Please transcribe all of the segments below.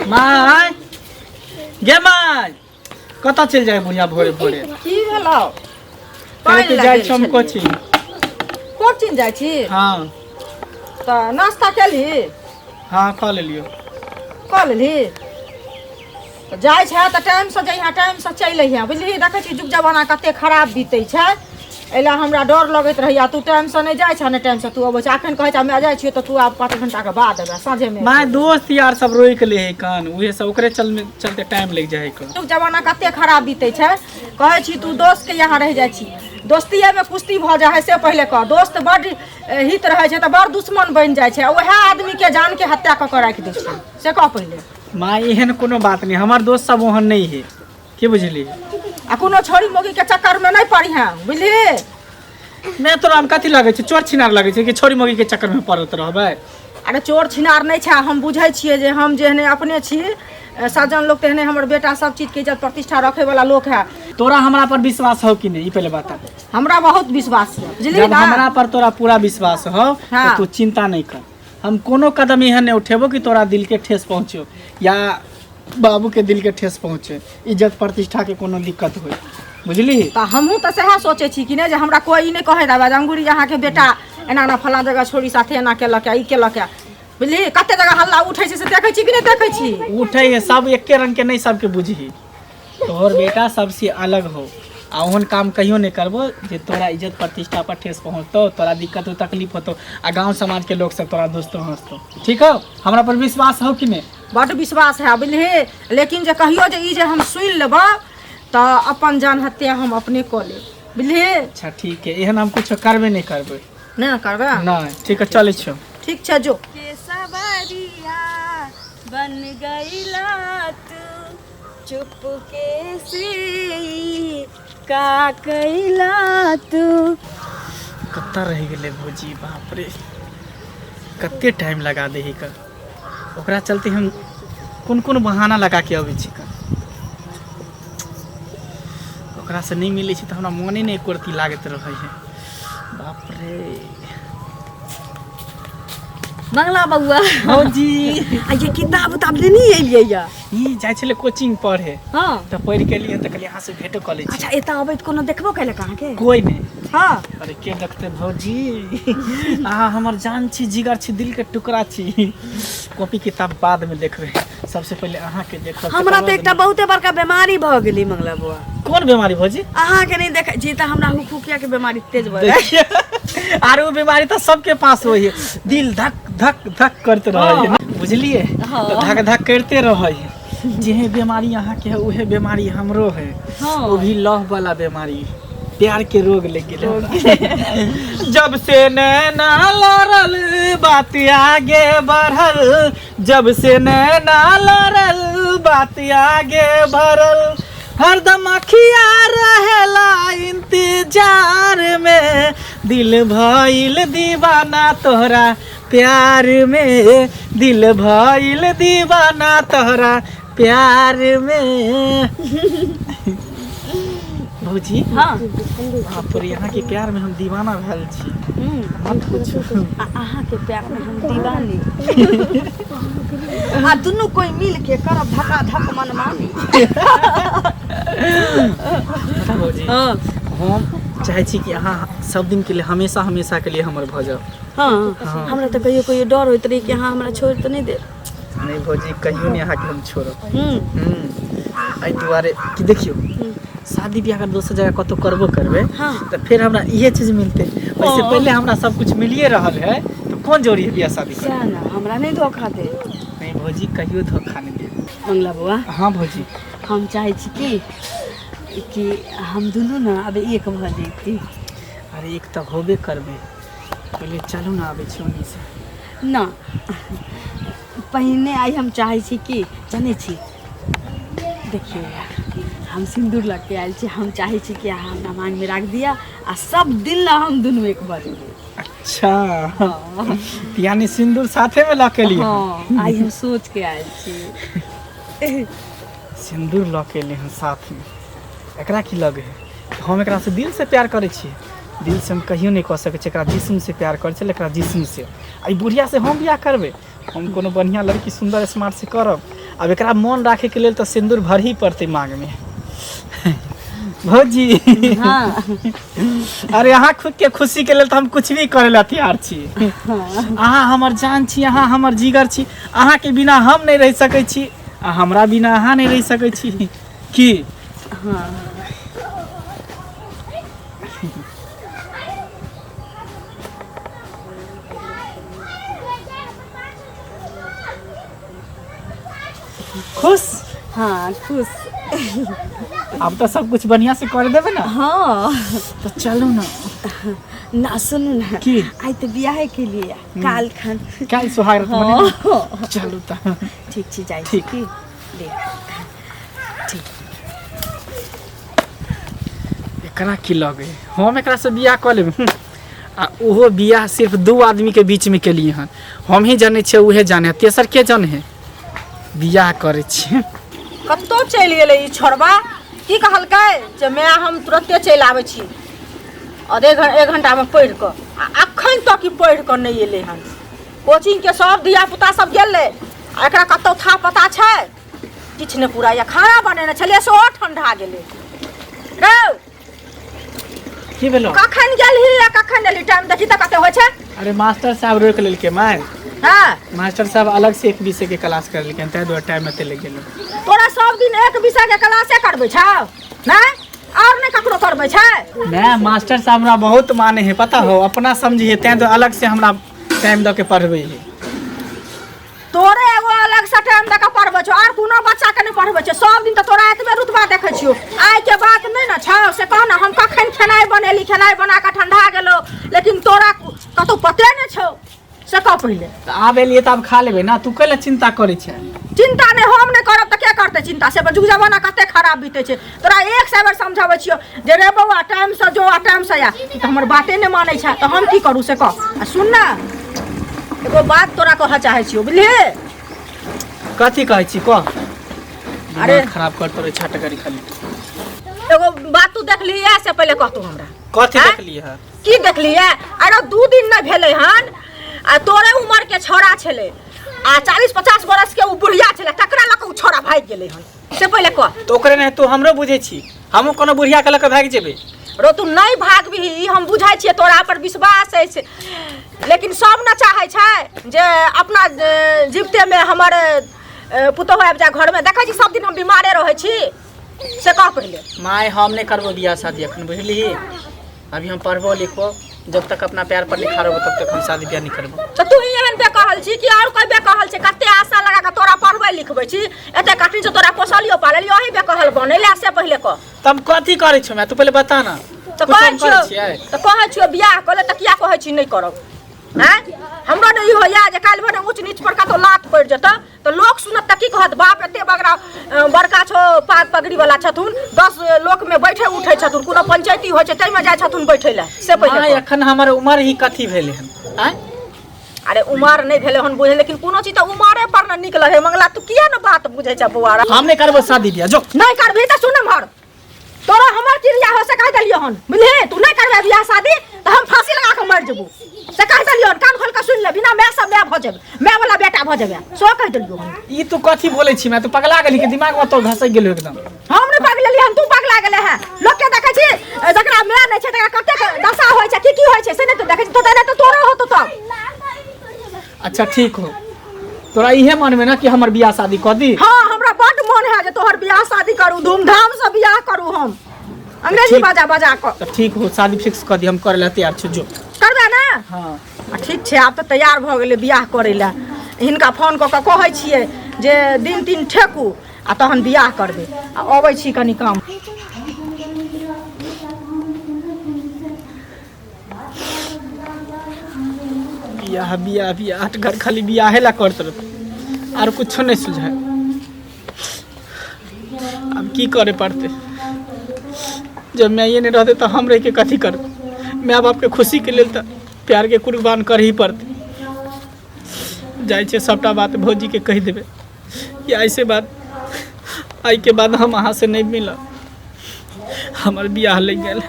माय गे माय, कतऽ चलि जाइ बुढ़िया भोरे भोरे? की भेलौ? कहै कि जाइ छी हम कोचिंग। कोचिंग जाइ छी? हाँ। तऽ नाश्ता केलही? हाँ, कऽ लेलियौ। कऽ लेलही? तऽ जाइ छै तऽ टाइमसँ जइहे, टाइमसँ चलि अइहे, बुझलिही? देखै छी जुग जमाना कते खराब बीतै छै, एहि लए हमरा डर लगैत रहैया। तू टाइमसँ नहि जाइ छह ने टाइमसँ तू अबै छह। एखन कहै छह हमे जाइ छियौ, तऽ तू आब 5 घंटाके बाद अयबे साँझेमे। माय, दोस्त यार सब रोकि ले है कान, उहे सब ओकरे चल चलते टाइम लागि जाइ है कन। जुग जमाना कते खराब बीतै छै। कहै छी तू दोस्तके यहाँ रहि जाइ छी, दोस्तिएमे कुश्ती भऽ जाइ है से पहिले कह। दोस्त बड्ड हित रहै छै तऽ बड़ दुश्मन बनि जाइ छै, आ उएह आदमीके जानके हत्या कऽ कऽ राखि दै छै, से कह पहिले। माय, एहन कोनो बात नहि, हमर दोस्त सब ओहन नहि है, की बुझली? आ कोनो छोरी मोगीके चक्करमे नहि पड़िहेँ, बुझली? मैं तोरा हम कथी लगै छै, चोर छिनार लगै छै कि छोरी मोगी के चक्कर में पड़त रहबै? अरे चोर छिनार नहि छै, हम बुझै छियै जे हम जेहने अपने छी सज्जन लोक, तेहने हमर बेटा सब चीजके इज्जत प्रतिष्ठा रखैवला लोक है। तोरा हमरा पर विश्वास हो कि नहीं, ई पहले बता। हमरा बहुत विश्वास है, बुझली? जब ना हमरा पर तोरा पूरा विश्वास हो हाँ। तो तू चिंता नहीं कर, हम कोनो कदम एहन नहीं उठेबो कि तोरा दिल के ठेस पहुँचो या बाबू के दिल के ठेस पहुँचे, इज्जत प्रतिष्ठा के कोनो दिक्कत हो, बुझली? तऽ हमहूँ तऽ सएह सोचै छी कि नहि जे हमरा कोइ ई नहि कहै देबै जे अंगूरी अहाँके बेटा एना एना फलाँ जगह छोरी साथे एना केलक ई केलक, बुझली? कते जगह हल्ला उठै छै से देखै छी कि नहि देखै छी? उठे है, सब एके रंग के नहीं सबके बुझही, तोहर बेटा सबसे अलग हो आ ओहन काम कहियो नहि करबो जे तोरा इज्जत प्रतिष्ठा पर ठेस पहुँचतौ, तोरा दिक्कत हो, तकलीफ होतौ आ गाँव समाज के लोग सब तोरा दोस्तो हंसतौ। ठीक हो? हमरा पर विश्वास हो कि नहि? बड्ड विश्वास है, बुझलिही? लेकिन जे कहियो जे ई जे हम सुनि लेबऽ तऽ अपन जान हत्या हम अपने कऽ लेब, बुझलिही? अच्छा ठीक है, एहन हम कुछ करबे नहि करबै। नहि ने करबै? नहि, ठीक है, चलै छियौ। ठीक छै, जो। के सवरिया बन गईला तू चुपके से ई का कैला तू। कतऽ रहि गेलै भौजी? बाप रे, कते टाइम लगा दे का। ओकरा चलते हम कोन कोन बहाना लगा के अबै छी का। ओकरासँ नहि मिलै छै तऽ हमरा मोने नहि एको रत्ती लागैत रहै है। बाप रे। मंगला बउआ। भौजी। आ ये किताब उताब लेनी एलियै या? ई जाइ छलै कोचिंग पढ़े। हाँ। तऽ पढ़ि के एलियै तऽ कहलियै अहाँ से भेटो कऽ लै छी। अच्छा, एतऽ अबैत कोनो देखबो केलक अहाँके? कोइ नहि। हाँ। अरे के देखते भौजी, अहाँ हमर जान छी, जिगर छी, दिल के टुकड़ा छी। कॉपी किताब बाद में देखबै, सबसे पहिले अहाँके देखब। हमरा तऽ एकटा बहुते बड़का बीमारी भऽ गेलै मंगला बउआ। कोन बीमारी भौजी? अहाँके नहि देखै छी तऽ हमरा हुकहुकिया के बीमारी तेज भऽ गेल। देखिए, आर ओ बीमारी तऽ सबके पास होइ है, दिल धक धक धक करते रहै है, बुझलिए? तऽ धक धक करते रहै है। जेहे बीमारी अहाँके है उहे बीमारी हमरो है। वो भी लव वाला बीमारी, प्यार के रोग लग गेल। जब से नैना लड़ल बात आगे बढ़ल, जब से नैना लड़ल बात आगे बढ़ल, हरदम अखिया रहेला इंतजार में, दिल भइल दीवाना तोहरा प्यार में, दिल भइल दीवाना तोहरा प्यार में। भौजी। हाँ। बाप रे, अहाँ के प्यार में हम दीवाना भेल छी, मत पूछू। आ अहाँ के प्यार में हम दीवानी, आ दुनू कोई मिल के करब धका धक मनमानी। पता भौजी? हाँ। हम चाहै छी कि अहाँ सब दिन के लिए, हमेशा हमेशा के लिए हमर भऽ जाउ। हाँ। हाँ। हमरा तऽ कहियो कहियो डर होइत रही कि अहाँ हमरा छोड़ि तऽ नहि देब। नहि भौजी, कहियो नहि अहाँके हम छोड़ब। एहि दुआरे कि देखियौ, शादी बियाह अगर दोसर जगह कतहु करबो करबै तऽ फेर हमरा इहे चीज मिलतै। ओहिसँ पहिले हमरा सब कुछ मिलिए रहल है तऽ कोन जरूरी है बियाह शादी करे? सएह ने, हमरा नहि धोखा दे। नहि भौजी, कहियो धोखा नहि देब। मंगला बौआ। हाँ भौजी। हम चाहै छी कि कि हम दुनू ने आब एक भऽ जैती। अरे एक तऽ होबे करबै, पहिले चलू ने, आबै छी ओन्नीसँ। ना, पहिने आइ हम चाहै छी कि जनै छी, देखियौ यार, हम सिन्दूर लऽ के आयल छी। हम चाहै छी कि अहाँ हमरा माँगमे राखि दिअ आ सब दिन लए हम दुनू एक भऽ जेबै। अच्छा, यानी सिन्दूर साथे में लऽ के लिए? हँ, आइ हम सोच के आयल छी। सिन्दूर लऽ के एलियै हन साथमे, एकरा की लगे है? हम एकरासँ दिलसँ प्यार करै छियै। दिलसँ हम कहियो नहि कऽ सकै छियै, एकरा जिस्मसँ प्यार करै छियै, एकरा जिस्मसँ। आ ई बुढ़ियासँ हम बियाह करबै? हम कोनो बढ़िआँ लड़की सुन्दर स्मार्टसँ करब। आब एकरा मोन राखैके लेल तऽ सिन्दूर भरही पड़तै माँगमे। भौजी। हाँ। अरे अहाँ खुद के खुशी के लेल तऽ हम कुछ भी करे ला तैयार छी। अहाँ हमर जान छी, अहाँ हमर जिगर छी। अहाँ के बिना हम नहीं रह सकै छी आ हमरा बिना अहाँ नहीं रह सकै छी। की? हाँ। खुश? हाँ, खुश। अब तो सब कुछ बढ़िया से कर देबे ना? हाँ। तो चलू ना। ना सुनू ना। की? आई तो बियाह के लिए काल खान। काल सुहाग रात मनेबै। हाँ। चलू तऽ। ठीक छी, जाइ ठीक। छी। ले ठीक। एकरा की लगे, हम एकरा से बियाह कऽ लेब आ ओहो बियाह सिर्फ दू आदमी के बीच में केलिए हन। हम ही जानै छियै, उहे जाने है, तेसर के जाने है। बियाह करै छियै। कतौ चलि गेलै ई छोड़बा। की कहलकै जे माय हम तुरन्ते चलि आबै छी आधे एक घंटामे पढ़ि कऽ, आ अखन तक ई पढ़ि कऽ नहि एलै हन। कोचिंगके सब धिया पुता सब गेलै आ एकरा कतौ था पता छै? किछु नहि पूरा। या खाना बनेने छलियै सेहो ठंडा गेलै। रौ की भेलो? कखन गेलही आ कखन एलही? टाइम देखी तऽ कते होइ छै। अरे मास्टर साहब रोकि लेलकै माय। हाँ। मास्टर साहब अलग से एक विषय के क्लास करेलकै, ताहि दुआरे टाइम एते लागि गेलै। तोरा सब दिन एक विषय के क्लासे करबै छौ नहि? और नहि ककरो करबै छै? मैं मास्टर साहब हमरा बहुत माने है, पता हो, अपना समझी है, ताहि दुआरे अलग से हमरा टाइम दऽ के पढ़बै है। तोरे एगो अलग से टाइम दऽ के पढ़बै छौ, आर कोनो बच्चा के नहि पढ़बै छौ। सब दिन तऽ तोरा एतबे रुतबा देखै छियौ। आइ के बात नहि ने छौ, से कह ने। हम कखन खेनाइ बनेली, खेनाइ बना कऽ ठंडा गेलौ, लेकिन तोरा कतौ पते नहि छौ, से कह पहिले। तऽ आब एलियै तऽ आब खा लेबै ना, तू कैला चिंता करै छै? चिंता नहि हम नहि करब तऽ के करतै चिंता? से जुग जमाना कते खराब बीतै छै। तोरा एक सए बेर समझाबै छियौ जे रे बौआ टाइम से जो आ टाइम से आ, तऽ हमर बाते नहि मानै छै, तऽ हम की करू से कह। आ सुन ने, एगो बात तोरा कहऽ चाहै छियौ, बुझलिही? कथी कहै छी कह। अरे दिमाग खराब कर तोरे छट करी खाली। एगो बात तू देखली है से पहिले कह तू हमरा। कथी आँय? देखली है? की देखली है? अरे 2 दिन नहि भेलै हन आ तोरे उमर के छौड़ा छलै आ 40-50 बरस के उ बुढ़िया छलै, तकरा लऽ कऽ उ छौड़ा भागि गेलै हन, से पहिले कह। तऽ ओकरे नहि तू हमरो बुझै छी, हमहूँ कोनो बुढ़िया के लऽ कऽ भागि जेबै। रो तू नहि भागबिही, ई हम बुझै छियै, तोरा पर विश्वास अछि, लेकिन सब ने चाहै छै जे अपना जीवितेमे हमर पुतोहु आबि जाय घरमे। देखै छी सब दिन हम बीमारे रहै छी, से कह पहिले। माय हम नहि करबो बियाह शादी अखन, बुझलिही? अभी हम पढ़बो लिखबो, जब तक अपना पैर पर नहीं खड़ा होबो तब तक हम शादी बियाह नहीं करबो। तऽ तू ही एहन बेकहल छी कि और कोई बेकहल छै? कते आशा लगा कऽ तोरा पढ़बै लिखबै छी, एते कठिन से तोरा पोसलियो पाललियो, अही बेकहल बनेला, से पहिले कह। तऽ हम कथी करै छियौ माय, तू पहिले बता ना। तऽ कुछो कहै हम करै छियौ छियै? तऽ कहै छियौ बियाह कऽ ले, तऽ किया कहै छी नहि करब? आँय, हमरो ने ई होइया जे काल्हि भोरे ऊँच नीच पर कतौ लात पड़ि जेतौ तऽ लोक सुनत तऽ की कहत? बाप एते बगरा बड़का छौ, पाग पगड़ी वाला छथुन, 10 लोक में बैठे उठे छथुन, कोनो पंचायती होइ छै ताहिमे जाइ छथुन बैठे लए, से पहिले माय कह। अखन हमर उमर ही कथी भेलै हन? आँय? अरे उमर नहि भेलै हन बुझे, लेकिन कोनो चीज तऽ उमरे पर ने निकल है। मंगला तू किया ने बात बुझै छ बौआ? हम नहि करबो शादी बियाह, जो। नहि करबही तऽ सुन एम्हर, तोरा हमर क्रिया हो से कह देलियो हन, बुझलिही? तू नहि करबे बियाह शादी तऽ हम फांसी लगा कऽ मरि जेबो, से कह देलियो हन। कान खोल कऽ सुनि ले, बिना माय से माय भऽ जेबै, माय वाला बेटा भऽ जेबै, सो कह देलियो हन। ई तू कथी बोलै छी माय? तू पगला गेली कि दिमाग में तोर घसक गेलो एकदम? हम नहि पगलेलियै हन, तू पगला गेलै हँ। लोक के देखै छी जकरा माय नहि छै तकरा कतेक दशा होइ छै, की की होइ छै से नहि तू देखै छी, तऽ नहि तऽ तोरो होतो तब। अच्छा ठीक हो, तोरा इहे मन में ना कि हमर बियाह शादी कऽ दी? हाँ, हमरा बड्ड मन है जे तोहर बियाह शादी करू, धूमधाम से बियाह करू, हम अंग्रेजी ठीक। बाजा बजा कऽ। तऽ ठीक हो, शादी फिक्स कऽ दी, हम करे ला तैयार छी, जो। करबै ने? हाँ। आ ठीक छै, आब तऽ तैयार भऽ गेलै बियाह करै लए। हिनका फोन कऽ कऽ कहै छियै जे दिन तीन ठेकू आ तहन बियाह करबै। आ अबै छी कनि काम। बियाह बियाह बियाह, आठ घर खाली बियाहे ला करत रहत, आर कुछो नहीं सुझाए। अब की करे पड़ते? जब माये नहीं रहते तो हम रह के कथी करते? माय बाप के खुशी के लेल तो प्यार के कुर्बान कर ही पड़ते। जाइ छै सबटा बात भौजी के कहि देबै कि ऐसे बात, आइ के बाद हम अहाँ से नहीं मिलब। हमर बियाह लागि गेल।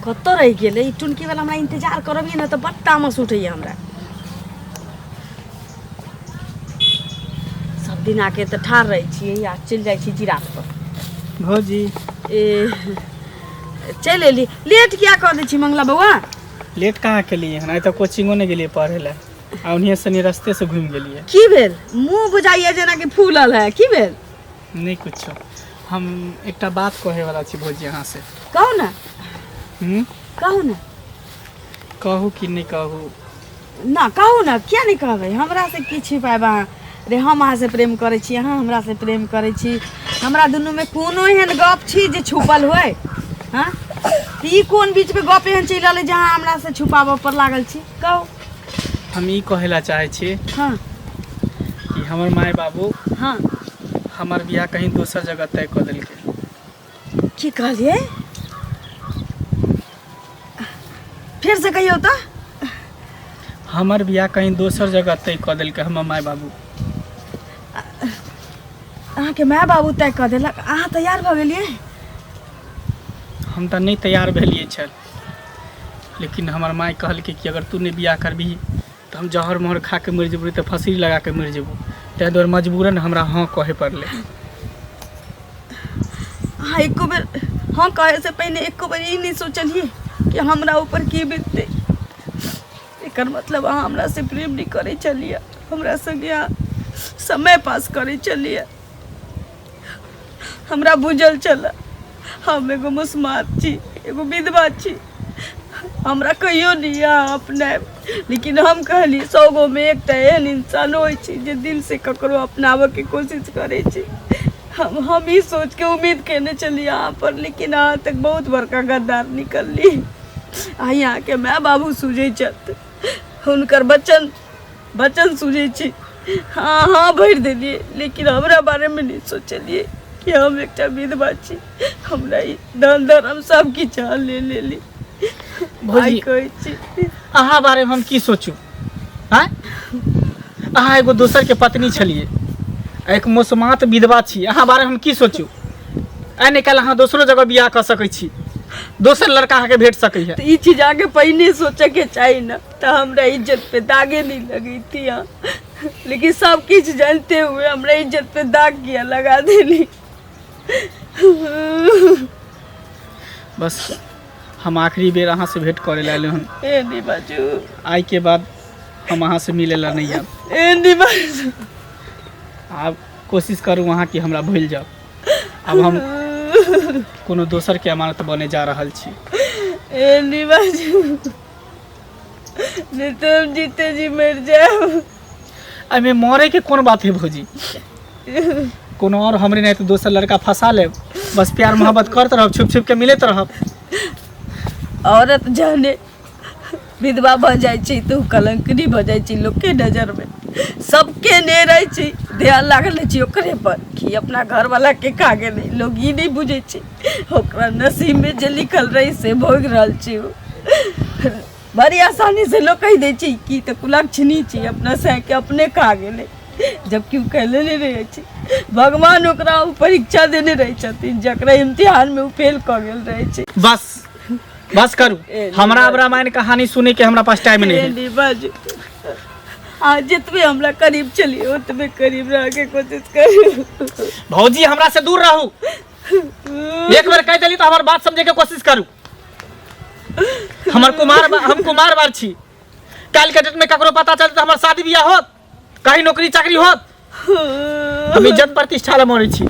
कतऽ रहि गेलै ई टुनकी वाला? हमरा इंतजार करबियै ने तऽ बड तामस उठैया हमरा। सब दिन आके तऽ ठाढ़ रहै छियै आ चलि जाइ छी जिराफ पर। भौजी ए, चलि एली? लेट किया कऽ दै छी मंगला बौआ? लेट कहाँ केलियै हन, आइ तऽ कोचिंगो नहि गेलियै पढ़ै लए आ ओन्हिए से रस्ते से घुमि गेलियै। की भेल? मुँह बुझाइए जेनाकि फूलल है, की भेल? नहि कुछो, हम एकटा बात कहै वाला छी भौजी अहाँ से। कहू ने। हम्म? कहू ने। कहू कि नहि कहू? ना, कहू ने, किया नहि कहबै? हमरा से की छिपायब अहाँ? रे, हम अहाँ से प्रेम करै छी, अहाँ हमरा से प्रेम करै छी, हमरा दुनूमे कोनो एहन गप छी जे छुपल होय? हँ, तऽ ई कोन बीचमे गप एहन चलि रहल अइ जे अहाँ हमरा से छुपाबऽ पर लागल छी? कहू। हम ई कहै ला चाहै छी कि हमर माय बाबू हमर बियाह कहीं दोसर जगह तय कऽ देलकै। की कहलियै? फेर से कहियौ तऽ। हमर बियाह कहीं दोसर जगह तय कऽ देलकै हमर माय बाबू। अहाँके माय बाबू तय कऽ देलक? अहाँ तैयार भऽ गेलियै? हम तऽ नहि तैयार भेलियै छल, लेकिन हमर माय कहलकै कि अगर तू नहि बियाह करबिही तऽ हम जहर मोहर खा के मरि जेबौ, तऽ फँसरी लगा के मरि जेबौ। ताहि दुआरे मजबूरन हमरा हँ कहै पड़लै। अहाँ एको बेर हँ कहैसँ पहिने एको बेर ई नहि सोचलियै कि हमरा ऊपर की बीततै? एकर मतलब अहाँ हमरासँ प्रेम नहि करै छलियै, हमरा संगे अहाँ समय पास करै छलियै। हमरा बुझल छल, हम एगो मुसमात छी, एगो विधवा छी, हमरा कहियो नहि अहाँ अपनायब। लेकिन हम कहली, 100 गो में एकटा एहन इंसान होइ छै जे दिल से ककरो अपनाबऽके कोशिश करै छै। हम ई सोच के उम्मीद केने छलियै अहाँ पर, लेकिन अहाँ तक बहुत बड़का गद्दार निकलली। आइ अहाँके माय बाबू सूझै छथि, हुनकर वचन वचन सूझै छी। हाँ हाँ भरि देलियै, लेकिन हमरा बारेमे नहि सोचलियै कि हम एकटा विधवा छी। हमरा ई धन धर्म सब किछु अहाँ ले लेली। भौजी, आइ कहै छी। अहाँ बारेमे हम की सोचू? आँय, अहाँ एगो दोसरके पत्नी छलियै, एक मोसमात विधवा छी, अहाँ बारेमे हम की सोचू? आइ नहि काल्हि अहाँ दोसरो जगह बियाह कऽ सकै छी, दोसर लड़का अहाँके भेट सकैए। तऽ ई चीज अहाँके पहिने सोचऽके चाही ने, तऽ हमरा इज्जत पे दागे नहीं लगी थी। हाँ, लेकिन सब किछु जानते हुए हमरा इज्जत पे दाग किया लगा देली? बस हम आखिरी बेर अहाँ से भेंट करे ला एलहुँ हन। ए नहीं बाजू। आइ के बाद हम अहाँ से मिले ला नहीं आयब। ए नहीं बाजू। आब कोशिश करू अहाँ कि हमरा भूलि जाउ। आब हम कोनो दोसर के अमानत बने जा रहल छी। ए नहीं बाजू, नहीं तो हम जीते जी मर जाएब। एहिमे मरे के कोन बात है भौजी? कोनो और हमरे नहीं तो दोसर लड़का फंसा लेब, बस प्यार मोहब्बत करते रहब, छुप छुप के मिलैत रहब। औरत जहने विधवा भऽ जाइ छै तऽ ओ कलंकनी भऽ जाइ छै लोकके नजरमे। सबके ने रहै छै ध्यान लागल रहै छै ओकरे पर कि अपना घरवाला के खा गेलै। लोग ई नहि बुझै छै, ओकरा नसीबमे जे लिखल रहै से भोगि रहल छै ओ। बड़ी आसानी से लोग कहि दै छै कि तऽ कुलक्षणी छै, अपना साँइके अपने खा गेलै, जबकि ओ कहले नहि रहै छै। भगवान ओकरा ओ परीक्षा देने रहै छथिन, जकरा इम्तिहानमे ओ फेल कऽ गेल रहै छै। बस बस करू, हमरा अब रामायण कहानी सुने के हमरा पास टाइम नहीं है। नहीं बाजू, आ जितने हमरा करीब चलिए उतने करीब रह के कोशिश करू। भौजी, हमरा से दूर रहू। एक बार कह देली तो हमार बात समझे के कोशिश करू। हमर कुमार हम कुमार बार छी, काल के डेट में ककरो पता चलत तऽ हमर शादी बियाह होत, कहीं नौकरी चाकरी होत? हम इज्जत प्रतिष्ठा लए मरै छी।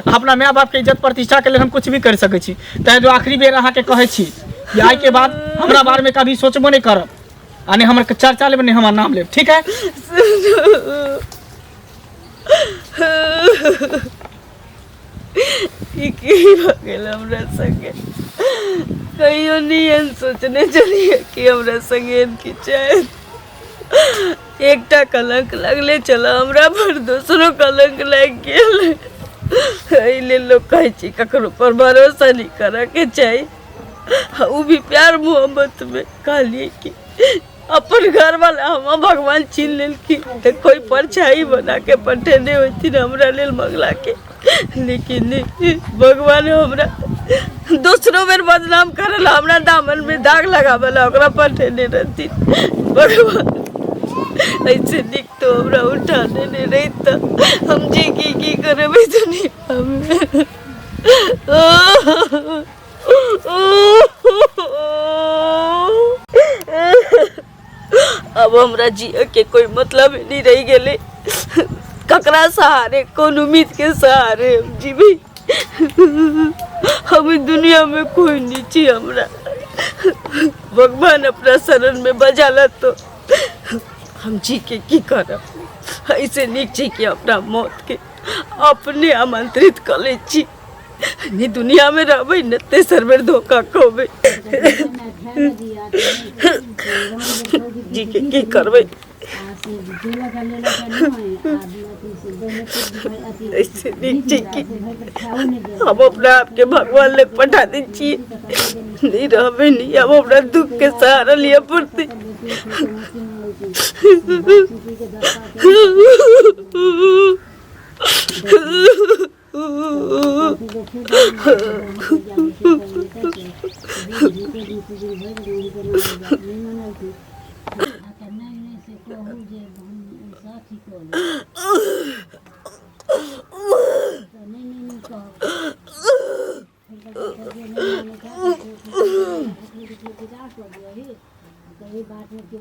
अपना माय बाप के इज्जत प्रतिष्ठा के लेल हम कुछ भी कर सकै छी। तैं जो आखिरी बेर अहाँके कहै छी कि आइ के बाद हमरा बारे में कभी सोचबो नहीं करब आ नहीं हमर चर्चा लेब, नहीं हमर नाम लेब, ठीक है? ई की भऽ गेल हमरा संगे? कहियो नहि एहन सोचने छलियै कि हमरा संगे एहन किछु हैत। एकटा कलंक लगले छल हमरा पर, दोसरो कलंक लागि गेल। एहि लेल लोक कहै छै ककरो पर भरोसा नहि करऽके चाही, आ ओ भी प्यार मोहब्बतमे। कहलियै कि अपन घरवाला हम भगवान छीन लेलखिन तऽ कोइ परछाई बना के पठेने होथिन हमरा लेल मंगला के। लेकिन भगवान हमरा दोसरो बेर बदनाम करल, हमरा दामन में दाग लगावला ओकरा पठेने रहथिन भगवान। ऐसे निक तो हमरा उठा लेने रही त हम जी की की करबै दुनिया में। अब हमरा जिए के कोई मतलब नहीं रह गेलै। ककरा सहारे, कौन उम्मीद के सहारे हम जीबी? हम ई दुनिया में कोई नहीं छी। हमरा भगवान अपना शरण में बजा तो हम जी के की करब? ऐसे नीक छी कि अपना मौत के अपने आमंत्रित कऽ लै छी। नहीं दुनिया में रहबै ने तेसर बेर धोखा कहबै, जी के की करबै? ऐसे नीक छै कि हम अपना आपके भगवान लग पठा दै छियै। नहीं रहबै नहीं, अब हमरा दुख के सहारा लिअ पड़तै।